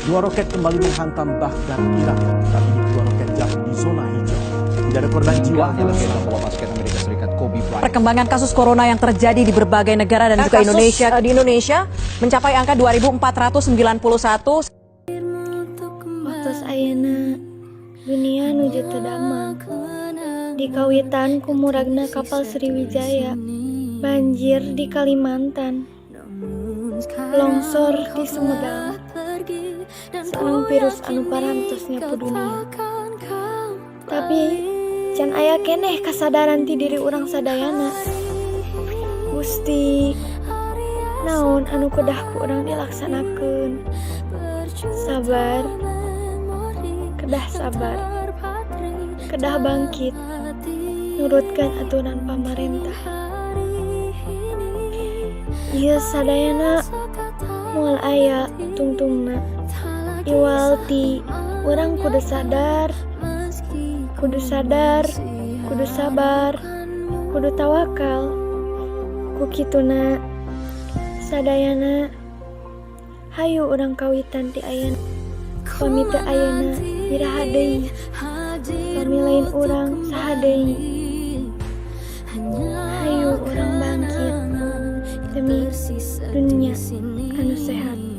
Dua roket kembali menghantam Baghdad, Irak. Kali ini dua roket jatuh di zona hijau. Tidak ada korban jiwa. Legenda bola basket Amerika Serikat Kobe Bryant. Perkembangan kasus corona yang terjadi di berbagai negara dan juga Kasus, Indonesia di Indonesia mencapai angka 2.491. Waktos ayeuna dunia nuju teu damang. Dikawitan ku muragna kapal Sriwijaya, banjir di Kalimantan, longsor di Sumedang, sareng virus anu parantos nyapu dunia. Tapi can aya keneh kasadaran ti diri urang sadayana. Gusti, naon anu kedah ku urang dilaksanakeun? Sabar, kedah sabar, kedah bangkit, nurutkeun aturan pamarentah. Ieu sadayana moal aya tungtungna iwal ti urang kudu sadar, kudu sadar, kudu sabar, kudu tawakal. Ku kituna sadayana, hayu urang kawitan ti ayeuna. Pami teu ayeuna, iraha deui? Pami lain urang, saha deui? Hayu urang bangkit demi dunia anu sehat.